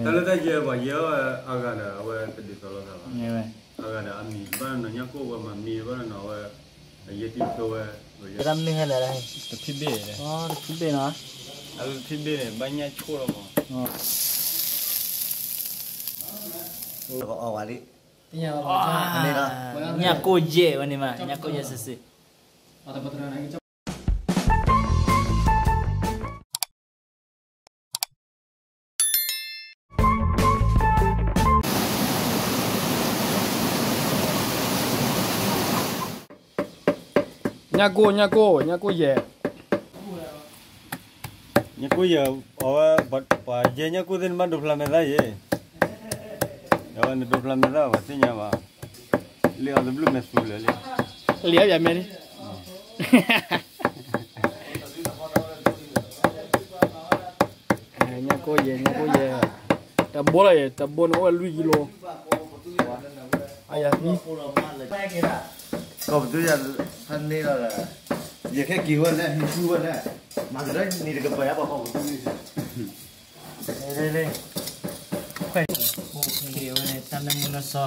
တၢ်လၢတၢ်ယဲၢ်ပှၤယဲၢ်အဂၤဒီး အဝဲတဒ်သိးလိာ်သးဘၣ်. အဂၤဒီးအမံၤဘၣ်နီၤ ညၣ်ကိၢ်ဝဲမၤမံၤဘၣ်နီၤ အဝဲ အယဲၢ်တံၢ်ဖျိဝဲ တၢ်မနုၤဟဲလဲၣ် တဖံဘ့ၣ် တဖံဘ့ၣ်နီၤ အတဖံဘ့ၣ်န့ၣ် ဘၣ်ညၣ်ဆိၣ်လီၤမး အီၣ်ဝဲလံ ညၣ်ကိၢ်ယဲၢ်ဝဲန့ၣ်မး ညၣ်ကိၢ်ယဲၢ်စ့ၢ်စ့ၢ် ညၣ်ကိၢ် ညၣ်ကိၢ် ညၣ်ကိၢ်ယဲၢ် ညၣ်ကိၢ်ယဲၢ် အဝဲ ပှၤယဲၢ်ညၣ်ကိၢ်သ့ၣ်န့ၣ် ဘၣ်ဒိဖျါမဲာ်သၣ်ယဲၢ် အဝဲနဒိဖျါမဲာ်သၣ် ပှၤသ့ၣ်ညါဘၣ် လၢအီၤတဘျုးမဲာ်သူလၢာ်လံ လံာ်အီၣ်ယၤမဲာ်လံ ညၣ်ကိၢ်ယဲၢ် ညၣ်ကိၢ်ယဲၢ် တဘိလီၤ တဘိန့ၣ်အိၣ်ဝဲလွံၢ်ကံလိ အယၤသံ ကီၢ်ပသူယၤ ဖးန့ၢ်လီၤဒီး ယခဲက့ၤဝဲလဲၣ် ဟံးဃုဝဲလဲၣ် မၤကဒီးနံၤတကပၤယါပှၤကီၢ်ပသူ လ့လ့လ့ ခွဲး ဝဲန့ၣ် တၢ်နၢမူနၢဆှီ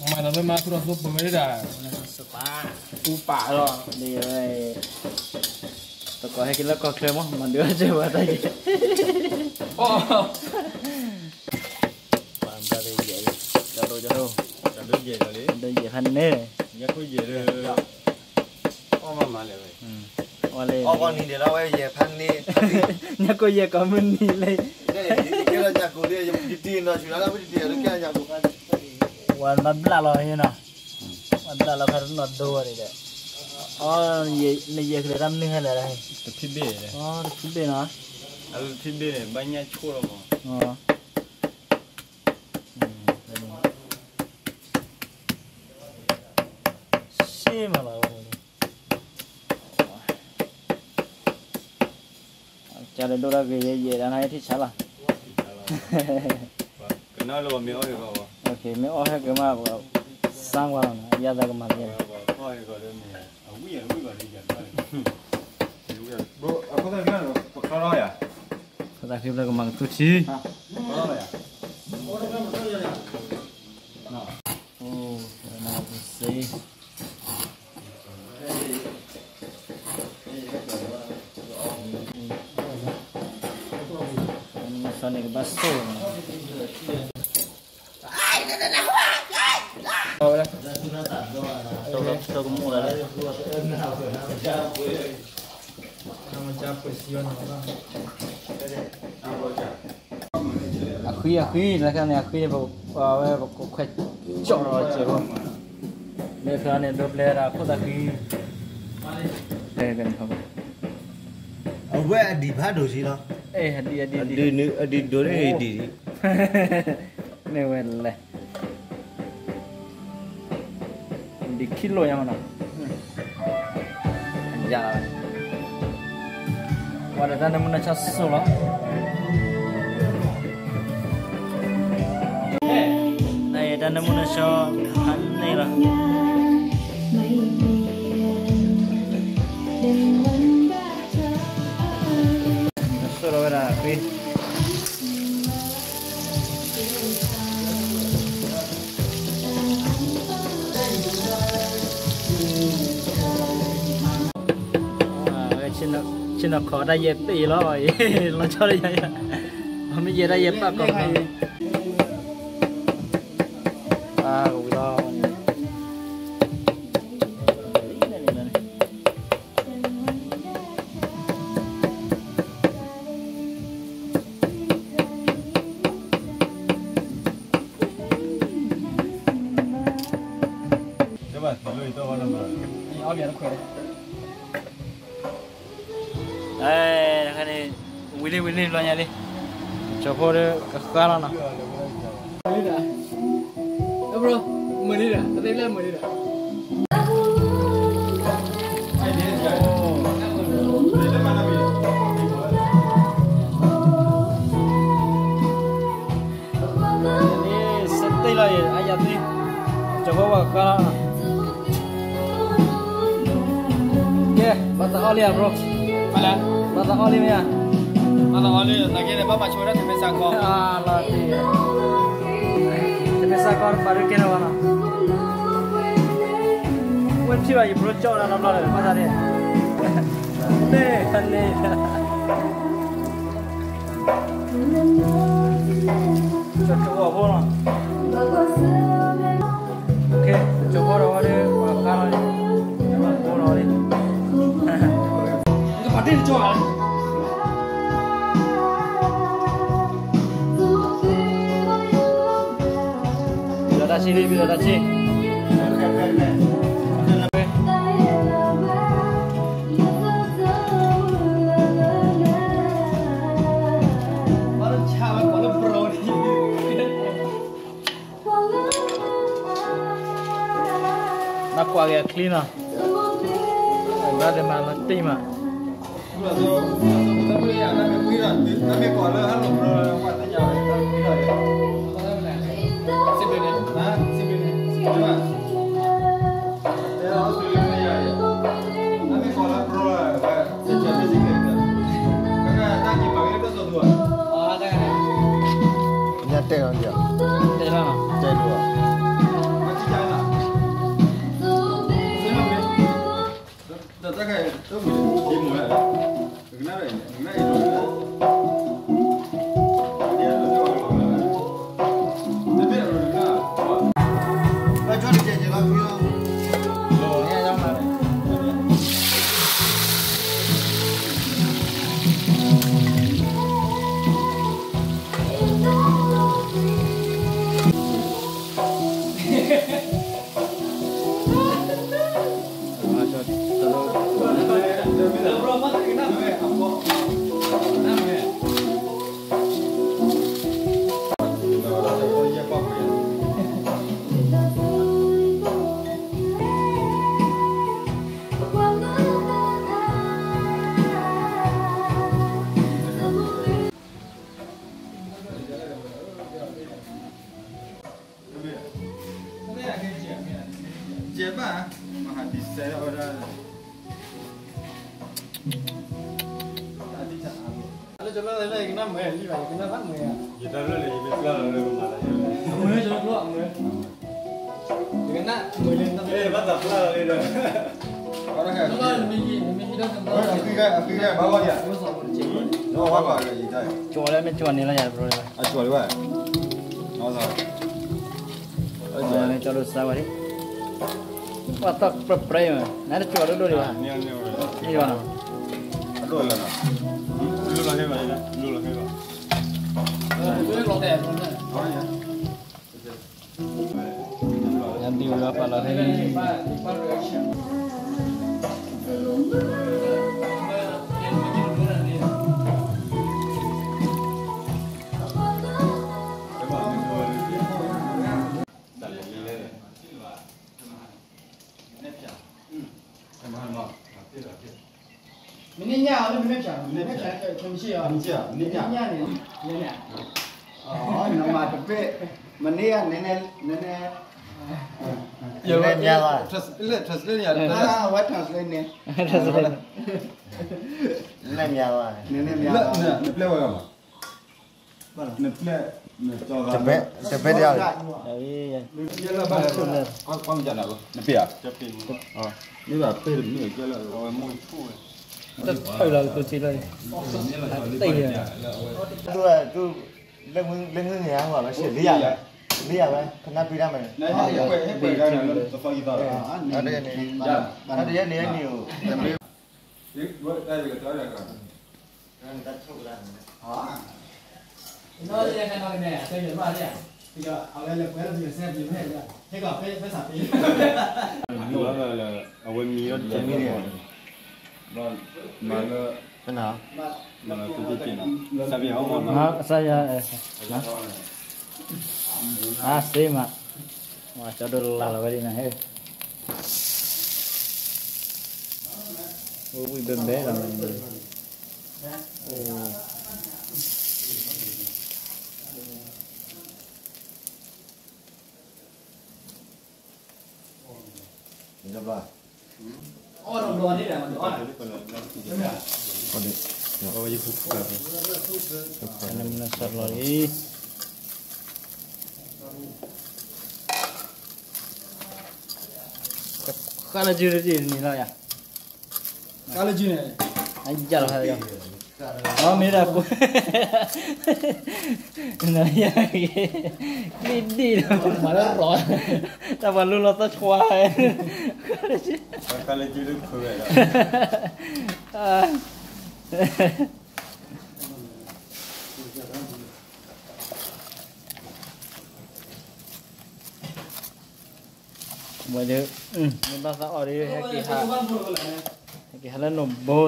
မၤဒီးလၢမၤသူၣ်ထီၣ်သူပှၤဝဲဒၣ် နၢဆှီပာ် သူပာ်လီၤ ဒ်ဝဲ တကိးဟဲက့ၤလၢကီၢ်ချၢမး မၤဒုးအစၢၤဝဲတၢ်ယဲၢ် ပှၤဘၣ်ယဲၢ် ကဒိကဒိ ကဒိယဲၢ်လီၤလံ ကဒိယဲၢ်ဖးန့ၣ် ညၣ်ကိၢ်ယဲၢ်လၢ အီၣ်မးမးလဲၣ်ဝဲ အီၣ်လၢ အီၣ်ကီၢ်နံၤဒဲးလီၤဝဲယဲၢ်ဖးန့ၣ် ညၣ်ကိၢ်ယဲၢ်ကိးမုၢ်နံၤလၢ ကဲလီၤညၣ်ကိၢ်လံ ယတံၢ်နီၤဆူၣ်လၢဝဲတံၢ်လၢကဲလီၤညၣ်ကိၢ် ဝဲဘၣ်ဘျၣ်လီၤနီၤ ဝဲဘျၣ်လီၤဖဲတနီၤဒိဝဲန့ၣ်ဒီး အီ နယဲၢ်ကလဲၤတၢ်မနုၤဟဲလဲၣ် တဖံဘ့ၣ် တဖံဘ့ၣ်နီၤ အတဖံဘ့ၣ်န့ၣ် ဘၣ်ညၣ်ဆိၣ်လီၤမး စ့မးလီၤဝဲန့ၣ် ကၢ်ဒီးဒိၣ်ဒၣ်ဂ့ၤယဲၢ်ယဲၢ်ဒၣ်နၤထံၣ်ဆါလီၤ ကနၣ်လၢမ့ၢ်အီၣ်ဟဲကမၣ် စၢ်ကွၢ်လီၤနီၤ ယသးကမၤလၢ အဝံၣ်အဝံၣ်ဘၣ်လၢယၤ ဘိ အခိၣ်သၣ်ဃံလၢပခီထီၣ်ယၤ ခိၣ်သၣ်ဃံဖျၢၣ်ကမၤကသူထံ အိၣ် စ့ စီၤန့ၣ်ကဘၣ်ဆိၣ် တကမူၣ်လၢ အဃံအဃံ လၢခါန့ၣ် အဃံန့ၣ် ပဝဲပကခွဲးကၠီၣ်လီၤစဲးဖိ လၢခါန့ၣ် ဒိပျဲၢ်ဒၣ်ခိၣ်သၣ်ဃံ အဝဲအဒံးဖးဒိၣ်ဆံလီၤ အဒံးဒိၣ်န့ၣ်ဒံး မ့ၢ်ဝဲလဲၣ် ဒံးခံလိာ်ညါမနီၤ ယၤလီၤ ဝဲဒီးတၢ်နၢမူနၢဆှီစိၤလီၤ တၢ်နၢမူနၢဆှီ ဖးန့ၢ်လီၤ စိၣ်လီၤဝဲဒၣ်ဃံ ဆ့ၣ်နီၤခီတၢ်ယဲၢ်ပ့ၢ်လီၤ လီၤဆီလၢယၤ မ့ၢ်ယဲၢ်တၢ်ယဲၢ်ပၢ်ကီး အဝံၤလီၤ အဝံၤလံဝံၤလံ လီၤဆီဖိဒီးကဃါလီၤနီၤ မုာ်လံဒီး တသ့လၢမုာ်လံဒီး စတ့ၢ်လီၤအံၤ အယၤသ့ ကၠီၤဖိဝဲကဃါလီၤနီၤ ကဲ ဘၣ်သးအီၣ်လံဧါ bro ဘၣ်သးအီၣ်လံမ့ၢ်ဧါ ဘၣ်သးအီၣ်လံ သနာ်က့န့ၣ် ဘၣ်မၤဆိဝဲဒၣ်တမ့ၢ်စးခီ လီၤတံၢ် ပာ်ရူကဲနီၤဘၣ်နီၤ, ဝဲထံၣ်ဘၣ်ယဘြိကၠီၣ်ဒၣ်နီတဘျီလၢၤ ဘၣ်သးဒ့ၣ်, န့ၣ်န့ၣ်, ကၠီၣ်ကၠီၣ်ဖိနီၤ, ကၠီၣ်ဖိဒီးဝဲဒၣ် ပှၤဖျါလီၤန့ၣ်, ပှၤဖိလီၤန့ၣ် ကပာ်တ့ၢ်တကၠီၣ်ဧါ, ဘံလီၤတၢ်ဆံးလံ ဘံလီၤတၢ်ဆံး, ဘၣ်လၢဆါဝဲကိးလၢဘြီဒံး, နကွၢ်က့ၤအချံနီၤ, ဘၣ်လၢမၤလီၤတံၢ်မး ညါတဲလီၤ, တဲလီၤ, တဲလီၤ, ယဲၢ်ဘၣ်, မၤဟးဒံးစဲးဝဲဒၣ်, တၢ်ဒ်တၢ်အါဘၣ်, လၢကလၢလၢယကနၣ်မုာ်လံဘၣ် ယကနၣ်ဘၣ်မုာ်ဧါ, ယတၢ်လၢလၢယမ့ၢ်ပျၢ်လီၤလၢကမၤလၢယဲၢ်, အမုာ်လၢကလၢအမုာ်, ယကနၣ်မုာ်လံ ဘၣ်သးပျၢ်လီၤလံဒီး, အဃိကဲ အဃိကဲ ဘၣ်ဂီၢ်ယၤ, ကၠီလၢမ့ၢ်ကၠီန့ၣ်လီၤယၤတဘျီလၢၤဘၣ်, အကၠီလၢဘၣ်, ကၠီဒိၣ်စါဝဲဒၣ်, ပှၤသီၣ်ပြဲပြဲမး နတကၠီဒိၣ်ဒိၣ်ဒံးဘၣ်, မ့ၢ်ဘၣ်နီၤ, အဒိၣ်လီၤနီၤ, လူလီၤဟဲဘၣ်, လူလီၤဟဲဘၣ်, ယဒုးဝဲပာ်လီၤဟဲန့ၣ် မ့ၢ်န့ၢ်ညၣ်အီၤလၢမ့ၢ်န့ၢ်ဖျါ, မ့ၢ်န့ၢ်ဖျါ, မ့ၢ်န့ၢ်ညၣ်န့ၣ်, မ့ၢ်န့ၢ်ညၣ်န့ၣ်, နမၤတဘ့ၣ်, မ့ၢ်န့ၢ်, နန့ၢ်, နန့ၢ်, လၢ translate န့ၣ်, အဝဲ translate န့ၣ်, လၢမ့ၢ်ဝဲ, နန့ၢ်မ့ၢ်ဝဲ, နပျဲဝဲဂၤမး နပျဲ, တပျဲတယၤ, နပျဲ, တထုးလီၤကတိၤစ့လီၤ, တ့ၢ်လီၤ, လၢငုၢ်န့ၣ်ဟးဝဲ လံယၤဝဲ, လံယၤဝဲ ခနပျံၤတၢ်မးန့ၣ်, တယဲန့ၣ်, တယဲန့ၣ်န့ၣ်, အဝဲမံၤလီၤ, မၤလၢ, မၤလၢ, ကစၢ်ယွၤ, အါစ့မး, ကၠီဒိၣ်လၢ်လီၤဝဲဒ်န့ၣ်, ဝံၣ်ဘဲဘဲလီၤ, နမၤစၢ်လီၤလံ, ဃါလၢကၠူတဒံၣ်န့ၣ်လီၤယၤ, ဃါလၢကၠူန့ၣ်, အယၤလီၤ, အမ့ၢ်ဒၣ်, နယၤ, ဒံၣ်ဒံၣ်လီၤ, မၤလၢရီ, တၢ်ပှၤလူလီၤသီဆွါ, ဃါလၢကၠူ, ဃါလၢကၠူလၢခိၣ်ဝဲလီၤ. ဝဲဒၣ်, မ့ၢ်ဘၣ်သးအီၣ်ဒီး, ဟဲက့ၤဟးလၢနိၣ်ဘိသၢ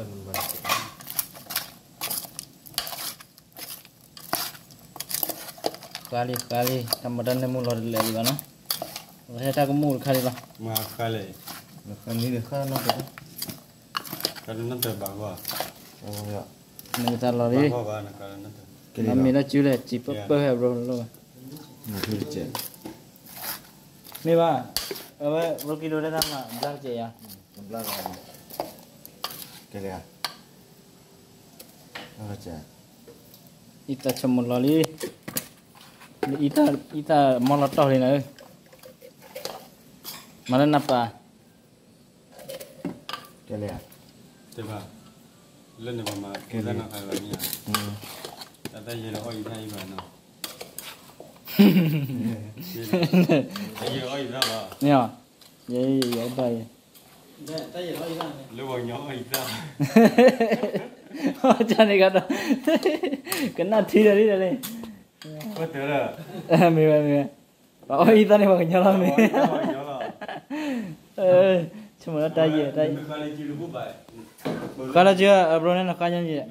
နီၤ. ဃါလံ, ဃါလံ, တၢ်မၤတၢ်န့ၢ်မူလီၤတလဲာ်လံဘၣ်နီၤ, ဝဲဟဲတၢ်ကမူၣ်တခါလံလီၤ. မၤဃါလဲၣ်, ဃါန့ၣ်ဃါနီတဘၣ်, ဃါတနီတဘၣ်ဘၣ်, နကသးလီၤလံ, မ့ၢ်ဒၣ်ကၠူလဲၣ်, စံးပၢၢ်ပၢၢ်ဟဲဘျီလိၣ်ဘၣ်, မ့ၢ်ဘၣ်, အဝဲ ရိကံဒိတၢ်မၤဘျါကစဲးယၤ, ကဲလၢ အံသးဆိကမိၣ်လီၤလံ, အံသးမီလီၤတီၢ်လံနၤ, မၤလၢနပၢ်, ကဲလၢ, တဘၣ်, လၢန့ၣ်ပှၤမၤကဲလၢနခါလီၤန့ၣ်, တၢ်တၢ်ယဲလီၤအီၣ်အံသၣ်အံဘၣ်နီၤ, တၢ်ယဲလီၤအီၣ်အံသၣ်လီၤ, မ့ၢ်, ယဲယဲဘၣ်ယဲ လၢပှၤကညီအီၣ်အံသၣ်, ကန့ၣ်ကဒီး, ကနၣ်ထံဒီးလံဒီးလံ, မ့ၢ်ဝဲမ့ၢ်ဝဲ, ပှၤအီၣ်အံသၣ်န့ၣ်ပှၤကညီလီၤမ့ၢ်, ဆိကမိၣ်လၢတၢ်ယဲၢ်တၢ်ယဲၢ်, ဃါလၢကၠူအဘျီန့ၣ် နဃါညီယဲၢ်,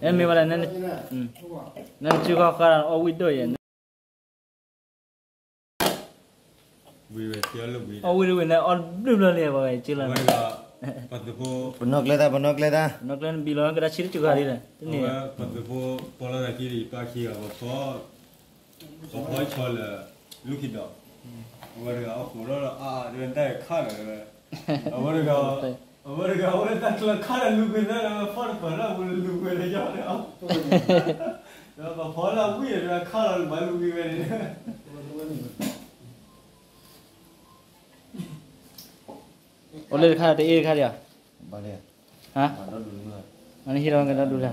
အဲမ့ၢ်ဝဲဒၣ်, နကၠူဃီဃါဒီးအီၣ်ဝံၣ်ဒိၣ်ယဲၢ် အီၣ်ဝံၣ်တဝံၣ်န့ၣ် အီၣ်ဘျုးဘျီလံ ပှၤဂၤကၠူလီၤ, ပနီၢ်ကျဲတၢ် ပနီၢ်ကျဲတၢ်, ပနီၢ်ကျဲနဘံၣ်လီၤ ကဒါဆံတကၢ်ဂၤလံ, တန့ၢ်, ပှၤသုးဖိပီလီၤသးခံဒီးယပၢ်ခံဂၤ ပဖီ, ပဖီဆီလၢ လူၢ်ခံဒီး, အဝဲတဂၤအီၣ်ကိးလီၤလီၤအါအါ တဝဲတၢ်ခါလီၤဝဲ, အဝဲတဂၤ, အဝဲတဂၤအဝဲတၢ်ကျၢၤခါလီၤလူၤကွံာ်သၢလီၤ ဖီတပၢၢ်လၢအပူၤလူၤကွံာ်လၢယီၤဒီး, ဒီးပဖီလၢအဝံၣ်ဒီးခါလီၤလူၤဘၣ်လူၤကွံာ်ဝဲန့ၣ် အိၣ်လၢတခါတအ့ၣ်တခါဒံးဧါ, ဟါ, နဟံးလီၤကဒီဒူၣ်လဲၣ်, တၢ်တဒု, ကကက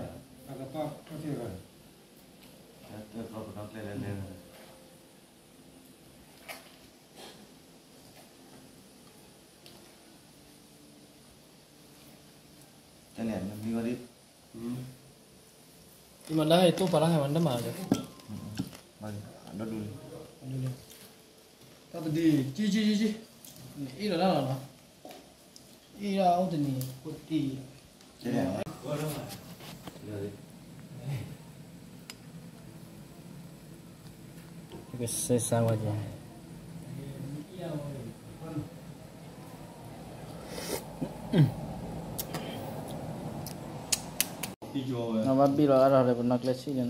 က, အ့ၣ်လီၤလီၤနီၤ, အ့ၣ်လီၤအိၣ်တနံၤ, ကစဲစါဝဲကဲ ဘၣ်ဘံၣ်လီၤအါထီၣ်ဒီးပနီၢ်ကျဲဆံးန့ၣ်,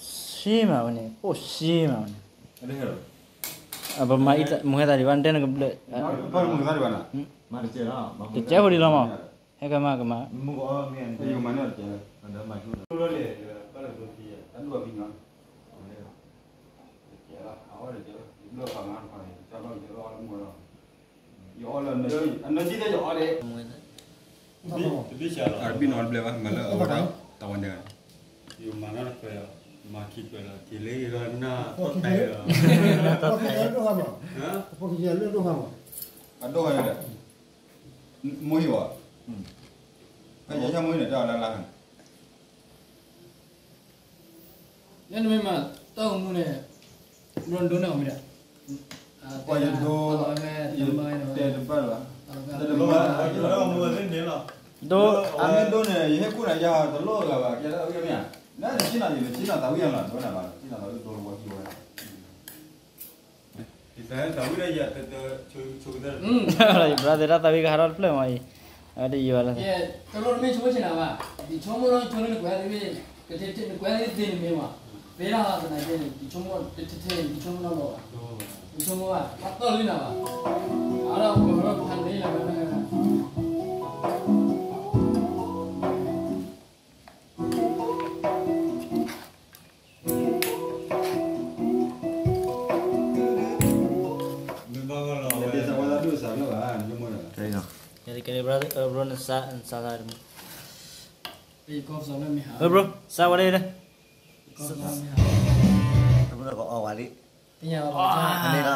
ဆံးမးဝဲန့ၣ် အိၣ်ဆံးမးဝဲန့ၣ်, ပမၤအံၤမူဟဲသးဒံးဘၣ် နတဲနကဘျၢၣ်, တကဲဖိဒံးလီၤမး, ဟဲကမၤကမၤ, တဘံၣ်နီတဘျဲၣ်ဘၣ် မၤလၢအဝဲဒၣ်တၢ်ဝဲန့ၣ်, ယမၤနီတခွဲး, မၤခံခွဲးလီၤ က့ၤလၢယဂီၢ်နၢ်တၢ်တဲလီၤ, အဒိၣ်ဝဲဒီး, မိၢ်ဟံၣ်ဝဲ, ဖဲယဲၢ်မိၢ်ဟံၣ်န့ၣ် တၢ်အီၣ်လၢလၢ် လၢနမ့ၢ်မၤတၢ်အိၣ်မူန့ၣ်, ဘျီဒိးန့ၢ်အီၤမ့ၢ်ဒၣ်, ပှၤယဒိ, ယတဲတဘၣ်လၢၤဘၣ်, တမၤ, ဒိ, အမ့ၢ်ဒိန့ၣ် ယဟ့ၣ်ကူၣ်နၤယၤတလိၣ်လၢၤဘၣ်, ကဲဒၣ်အဝံၣ်မ့ၢ်ဧါ, နနဆ့ၣ်နီၤယၤ နဆ့ၣ်နီၤသးဝံၣ်ယၤလီၤ ဒိနၤဘၣ် ဆ့ၣ်နီၤသးဝံၣ်ဒိလၢဝီဟံၣ်ဝဲ ယဘြၤသ့ၣ်တၢ်သးဝံၣ်ကဟးထီၣ်တဖျၢၣ်မးအံၤ, အဝဲတယံာ်ဘၣ်လၢ, တလိၣ်တမ့ၢ်ဆိကမိၣ်ဆ့ၣ်နီၤဘၣ်, ယဆိကမိၣ်လီၤဆိကမိၣ်လၢနကွဲးသ့ၣ်, နကွဲးသ့ၣ်သ့ၣ်နမ့ၢ်မး, သ့ဒၣ်သနာ်က့န့ၣ် ယဆိကမိၣ်တထဲထဲန့ၣ် ယဆိကမိၣ်နီၢ်လီၤဘၣ်, ယဆိကမိၣ်ဘၣ် ဘၣ်တီၢ်လံနၤဘၣ်, အါထီၣ်ပှၤထီၣ်ဖးန့ၢ်လၢၤဘၣ် ကဲ bro, bro နစါ, နစါစါ, bro စါဝဲလၢ, တမ့ၢ်ကီးအီၣ်ဝဲလံ,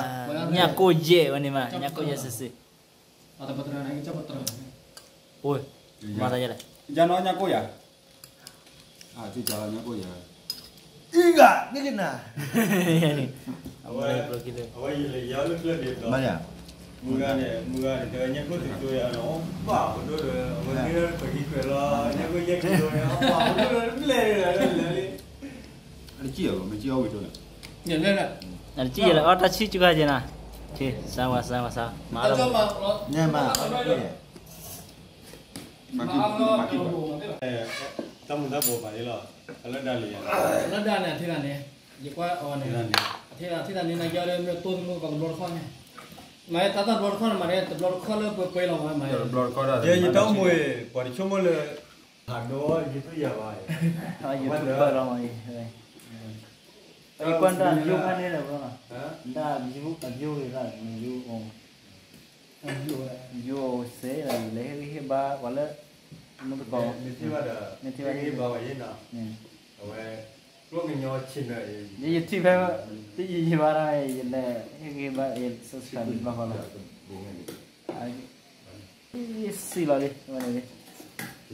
ညၣ်ကိၢ်ယဲၢ်ဝဲန့ၣ်မး, ညၣ်ကိၢ်ယဲၢ်စ့စ့, အိၣ်, မၤသးယဲလဲၣ်, ညၣ်ကိၢ်ယဲၢ် အကကညါကိၢ်ယၤ, အံၤဂၤ, မ့ၢ်ကနၤ, အဝဲ, အဝဲယလဲၤယါလၢကျဲဒံးဘျီ, မုၢ်ဂၤန့ၣ်, မုၢ်ဂၤန့ၣ် တဲဝဲညၣ်ကိၢ်သုးကျိၤယၤန့ၣ် အီၣ်ဘၣ်ပဒိၣ်ဒီး အဝဲမ့ၢ်လၢပက့ၤခွဲးလီၤ ညၣ်ကိၢ်ယဲၢ်က့ၤလီၤန့ၣ် အီၣ်ဘၣ်ပဒိၣ်ဒီးတဘျဲၣ်လၢလဲၤလံ, အတကံၢ်အီၤဘၣ်, မ့ၢ်ကံၢ်အီၣ်ဝံၤတိၢ်န့ၣ်, အတကံၢ်ယဲၢ်လၢအီၣ်တၢ်ဆံၣ်ကကဲနၤ, စါဝဲ, စါဝဲ, စါ, မၤလီၤ, မၤလီၤ တၢ်မူၤတၢ်ဘိးပာ်န့ၣ်လီၤ, အလၢဒါလံယၤ, အလၢဒါန့ၣ် အထံၣ်တၢ်န့ၣ်, ယကွၢ်အီၤန့ၣ်, အထံၣ်တၢ်န့ၣ် နကဲဒီးမ့ၢ်တိၢ်သမူကီးတဘျီတခီၣ်န့ၣ်, မၤတၢ်တဘျီတခီၣ်န့ၣ် မၤတၢ်တဘျီတခီၣ်လၢပှဲၤပှဲၤလီၤ, မၤတဘျီတခီၣ်ဒီး ယတၢ်အိၣ်မူအံၤ ပှၤတဆိကမိၣ်လၢ ဟးဒိယသူယၤဘၣ်, ယသူပၢၢ်လီၤမး, ယကွၢ်တၢ်ယိၣ်ဖးန့ၣ်ဒီးဘျီလီၤ, ဒၣ်အယိၣ်ဂ့ၤဒၣ်မယိၣ် ယိၣ်စ့ဒီး ယလဲၤဟ့ၣ်ဂံၢ်ဟ့ၣ်ဘါပှၤလၢ မ့ၢ်တကိး, မ့ၢ်ထံၣ်ဘၣ်ဒီး မ့ၢ်ထံၣ်ဘၣ်ဒီး အဝဲ ကျိကညီဆ့ၣ်နီၤအံၤ ယထံၣ်ဖဲ တယံာ်ယံာ်ဘၣ်ဒီး ယလဲၤဟ့ၣ်ဂံၢ်ဟ့ၣ်ဘါ ယ subscribe ဘျီဃီလီၤ, ယစံၣ်လီၤလံ ဝဲန့ၣ်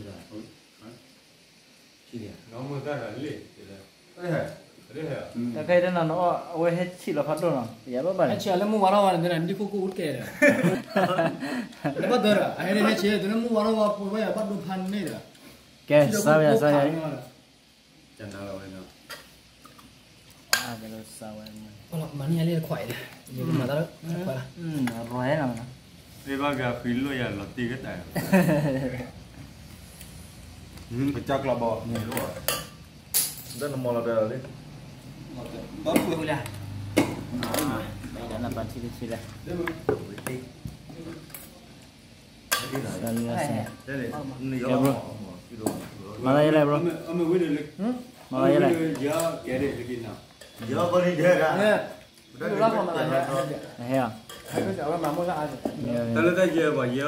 လံ နီၢ်မုၢ်တၢ်ဒီးလံ တၢ်ခဲအံၤတနီၤနီၤ အဝဲဟဲဆံၣ်လီၤဖးဒိၣ်နီၤ ယဘၣ်ဘၣ် ဟဲဆံၣ်လၢမုၢ်ဝါထီၣ်ဝါန့ၣ် ဒ်ခိၣ်ကိၣ်အိၣ်တကဲဒီး နဘၣ်ဒၢဒီး အဟဲဟဲဆံၣ်လၢမုၢ်ဝါထီၣ်ဝါ ပဝဲယဘၣ်ဒိဖးန့ၣ်ဒီး ကဲ စါဝဲယၤ စါဝဲယၤ ကနၤလီၤဝဲနီၤ စါဝဲ မၤန့ၢ်ယၤလၢခွးအံၤဒီး ယကမၤတၢ်လၢခွးလီၤ အရဲၣ်လီၤနီၤ မ့ၢ်ဘၣ်ဂၤဃံလိၢ်ယၤလီၤတံၢ်ကတၢၢ် ကစၢ်ကျီဘီ တၢ်နမီၤလီၤတၢ်လီၤလံ ဒီပုၢ်ဝဲၢ် နပာ်ထံတဆံလဲၣ် မၤတၢ်ယဲလဲၣ် bro မၤတၢ်ယဲလဲၣ် ဟဲဧါ တၢ်လၢတၢ်ယဲဘၣ် ယဲ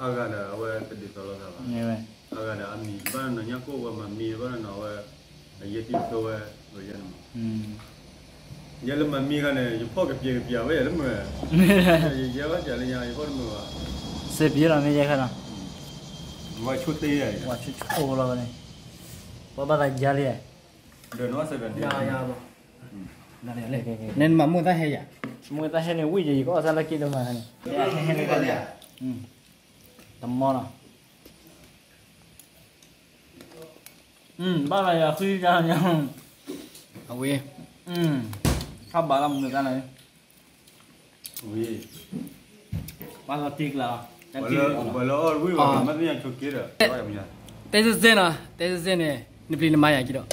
အဂၤဒီး အဝဲတဒ်သိးလိာ်သးဘၣ် အဂၤဒီးအမံၤ ဘၣ်နီၢ်ညၣ်ကိၢ်ဝဲမၤမံၤ ဘၣ်နီၢ်ဝဲ အယဲၢ်တံၢ်သိဝဲ ယဲန့ၣ်မး ယဲလၢမၤမံၤဂၤန့ၣ် ယဖီၣ်ကပျဲၤကပျဲၤဝဲယဲလၢမုာ် ယဲဘၣ်စးလၢညါ ယဖီၣ်တမုာ်ဘၣ် စ့ပယဲလီၤမ့ၢ်ယဲခါနီၤ ဝဲဆိတ့ ဝဲဆိဆိလီၤန့ၣ် ပှၤဘၣ်သးယါလံ ဒီးနီၢ်စဲးဒီး နမၤမိၢ်တၢ်ဟဲယၤ မိၢ်တၢ်ဟဲန့ၣ် ဝံၣ်ယၤ ယကအီၣ်တၢ်လၢက့ၤတမၤန့ၣ် တမီနီၤ ဘၣ်လီၤယၤဃံတၢ်ညါ အဝဲ ထီၣ်ဘးလီၤမုာ်တၢ်န့ၣ် ဝံၤ ဘၣ်လီၤတံၢ်ကျါ ပှၤလၢအီၣ်ဝံၣ်ဝဲ မ့ၢ်သ့ၣ်ညါဆိးက့ဒီး တဲစ့ၢ်နီၤ တဲစ့ၢ်န့ၣ် နပျံၤနမၤယၤက့ၤ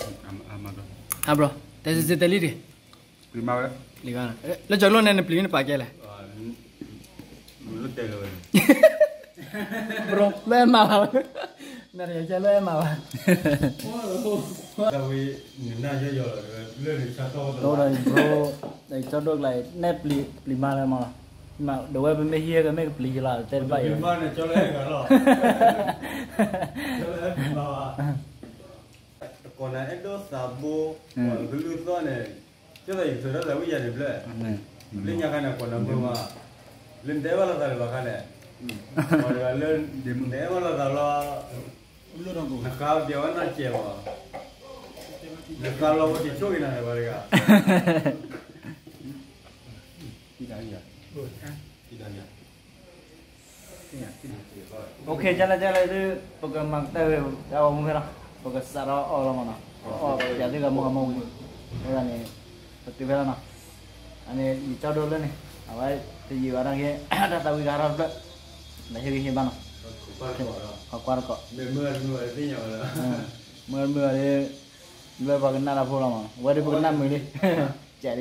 ဒီး တဲစ့ၢ်တဲလံတ့ၢ် လၢကၠီၤလိၣ်န့ၣ် နပျံၤနပာ်ကဲလဲၣ် ဘြိ လၢအဲၣ်မးဘၣ် နတဂၤကဲလၢအဲၣ်မးဘၣ် တဝံၤ နနၢ်ယီယီလီၤ လၢနဆါတီၢ်တလီၤ ဘြိ ကၠီဒိၣ်ကျါအံၤ နဲၣ်ပျံၤ ပျံၤမါလၢမးလီၤ ဒဝဲပမ့ၢ်ဟံးကမ့ၢ်ကပျံၤယလီၤ တဲတဘၣ်ယၤ ပျံၤမါန့ၣ် ကၠီလၢအဲၣ်ဂၤလီၤ ကၠီလၢအဲၣ်ပျံၤမါဘၣ် တကိးနၤအဲၣ်ဒိးသးဘိ ကလုၢ်သီၣ်န့ၣ် ကၠီသးယကထုးထီၣ်သးဝံၣ်ယၤန့ၣ်ဘျဲၣ် လၢညါခါန့ၣ် ကိးနၤမုာ်မး လၢနတအဲၣ်ဘၣ်လိာ်သးလၢဘၣ်ခါန့ၣ် ပှၤတဂၤလၢ နတအဲၣ်ဘၣ်လိာ်သးလီၤ နဃါပျဲဝဲနီၢ်စဲးမး နဃါလီၤဝဲတဆိၣ်က့ၤနၤန့ၣ်ပှၤတဂၤ OK ကလဲၣ်ကလဲၣ်ဒုး ပကမၤကတၢၢ်ဝဲ တၢ်ဂီၤမူဖဲလီၤ ပကစးထီၣ်အီၣ်လီၤမးနီၤ ပအီၣ်ပျဲသုဂၤမုၢ်ဂၤမုၢ်ဝံၤ ဝဲဒၣ်န့ၣ် ပတုၤဖဲလီၤနီၤ အန့ၣ် ယကၠီဒိၣ်လၢန့ၣ် အဝဲတယံာ်ဘၣ်တၢ်ဂ့ၢ် တၢ်သးဝံၣ်ကဟးထီၣ်တဖျၢၣ် ဒီးဟ့ၣ်ဂံၢ်ဟ့ၣ်ဘါနီၤ ဟီၣ်ကွၢ်တကိး မုၢ်မုၢ်ဂၤဒုး လၢပှၤကနၣ်တၢ်ဖိလီၤမး အဝဲဒုးပကနၣ်မုာ်လံ ကဲး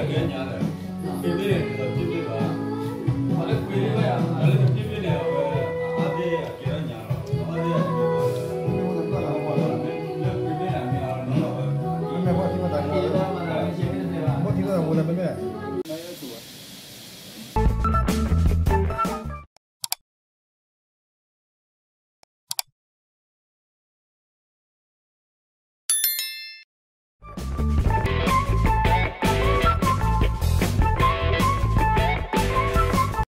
လံ ဆံၣ်လီၤ